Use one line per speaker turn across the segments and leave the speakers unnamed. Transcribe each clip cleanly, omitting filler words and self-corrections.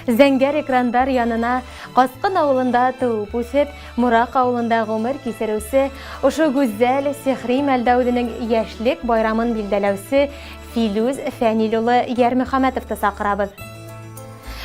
Зәңгәр экрандар янына Ҡасҡын ауылында тыуып үҫеп, Мораҡ ауылында ғүмер кисереүсе, ошо гүзәл, сихри мәлдә үҙенең йәшлек байрамын билдәләүсе Филүз Фәнил улы Йәрмөхәмәтовты саҡырабыҙ.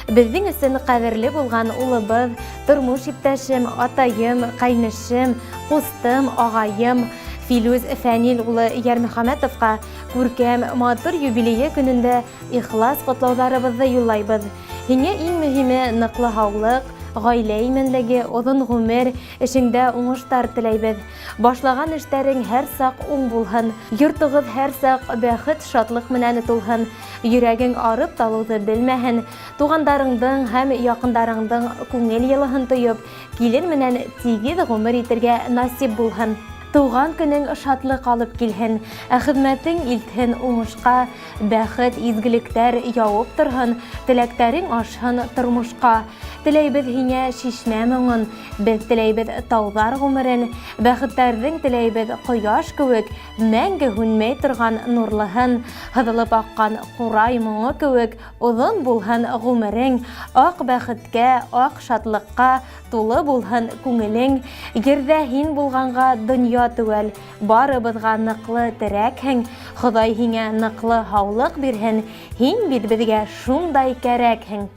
Беҙҙең өсөн ҡәҙерле булған улыбыҙ, тормош иптәшем, атайым, ҡәйнешем, ҡустым, ағайым Филүз Фәнил улы Йәрмөхәмәтовҡа күркәм, матур юбилейы көнөндә ихлас ҡотлауҙарыбыҙҙы юллайбыҙ. Һиңә иң мөһиме ныҡлы һаулыҡ, ғаилә именлеге, оҙон ғүмер, эшеңдә уңыштар теләйбеҙ. Башлаган эштәрең һәр сак уң булһын. Йортогоҙ һәр сак бәхет, шатлык менән тулһын. Йөрәгең арып талыуҙы белмәһен. Туғандарыңдың һәм якындарыңдың күңел йылыһын тоеп, килен менән тигеҙ ғүмер итергә насип булһын. Туған көнең шатлык алып килһен, ә хеҙмәтең илтһен уңышка. Бәхет, изгелектәр яуып торһон, теләктәрең ашһын тормошҡа. Теләйбеҙ һиңә шишмә моңон, беҙ теләйбеҙ тауҙар ғүмерен, бәхеттәрҙең теләйбеҙ ҡояш кеүек, мәңге һүнмәй торған нурлыһын, һыҙылып аҡҡан ҡурай моңо кеүек оҙон булһын ғүмерең, аҡ бәхеткә, аҡ шатлыҡҡа тулы булһын күңелең. Ерҙә һин булғанға донъя теүәл, Барыбыҙға ныҡлы терәкһең, Хоҙай һиңә ныҡлы һаулыҡ бирһен, һин бит беҙгә шундай кәрәкһең.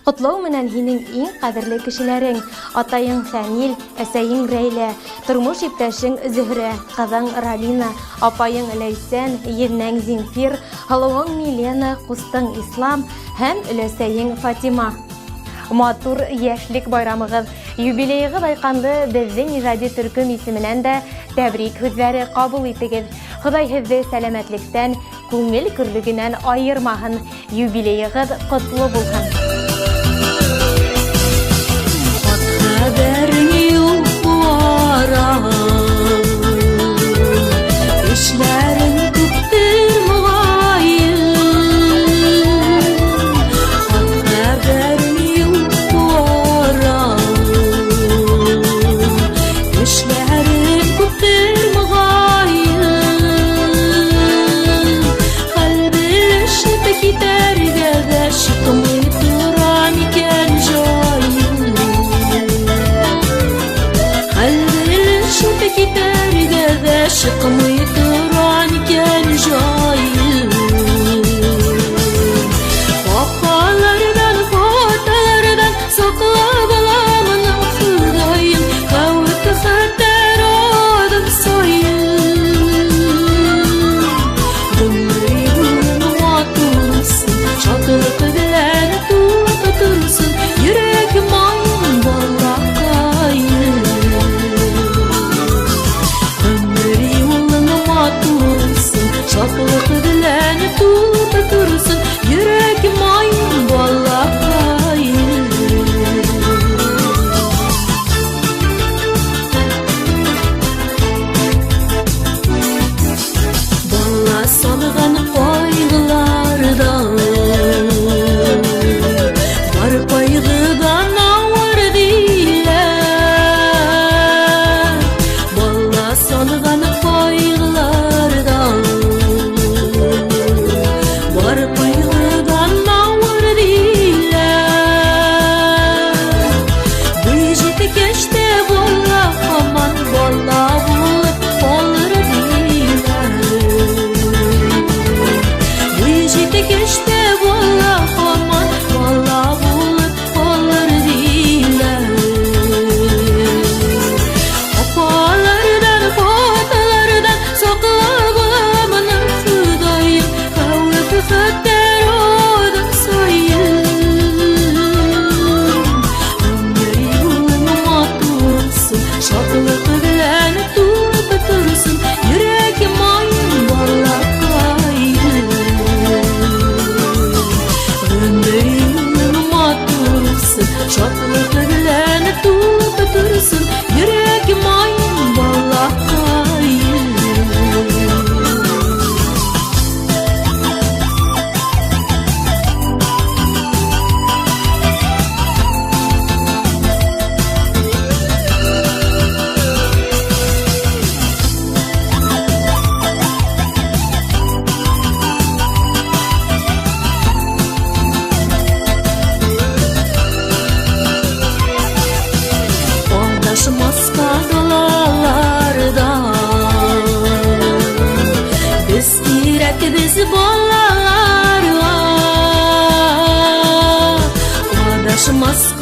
Ҡотлау менән һинең иң ҡәҙерле кешеләрең, атайың Фәнил, әсәйең Рәйлә, тормош иптәшең Зөһрә, ҡыҙың Ралина, апайың Ләйсән, еҙнәң Земфир, һылыуың Милена, ҡустың Ислам һәм өләсәйең Фатима. Матур йәшлек байрамығыҙ, юбилейығыҙ айҡанлы беҙҙең ижади төркөм исеменән дә тәбрик һүҙҙәре ҡабул итегеҙ. Хоҙай һеҙҙе сәләмәтлектән, күңел көрлөгөнән айырмаһын. Юбилейығыҙ ҡотло булһын.
Хәбәрең юҡ бу ара, эшләрең күптер моғайын. Хәбәрең юҡ бу ара, эшләрең күптер моғайын. Хәл белешеп китәргә дә чыкмый тора микән җаең? Хәл белешеп китәргә дә чыкмый тора микән җаең? Апалардан, хаталардан сакла баламны, Ходаем, хәвеф-хәтәр адым саен. Гомер юлың матур булсын, шатлык белән тулып торсын, йөрәк маем, балакаем. Гомер юлың матур булсын, шатлык белән тулып торсын, йөрәк маем, балакаем. Бала салган кайгылардан, бар кайгыдан авыр диләр. Бала салган кайгылардан, бар кайгыдан авыр диләр. Буй җиткәч тә бала һаман бала булып калыр диләр. Буй җиткәч тә бала һаман бала булып калыр диләр. Апалардан, хаталардан сакла баламны, Ходаем, хәвеф-хәтәр адым саен. Гомер юлың матур булсын, шатлык белән тулып торсын, йөрәк маем, балакаем. Гомер юлың матур булсын, шатлык белән тулып торсын, йөрәк маем, балакаем. Адашмас.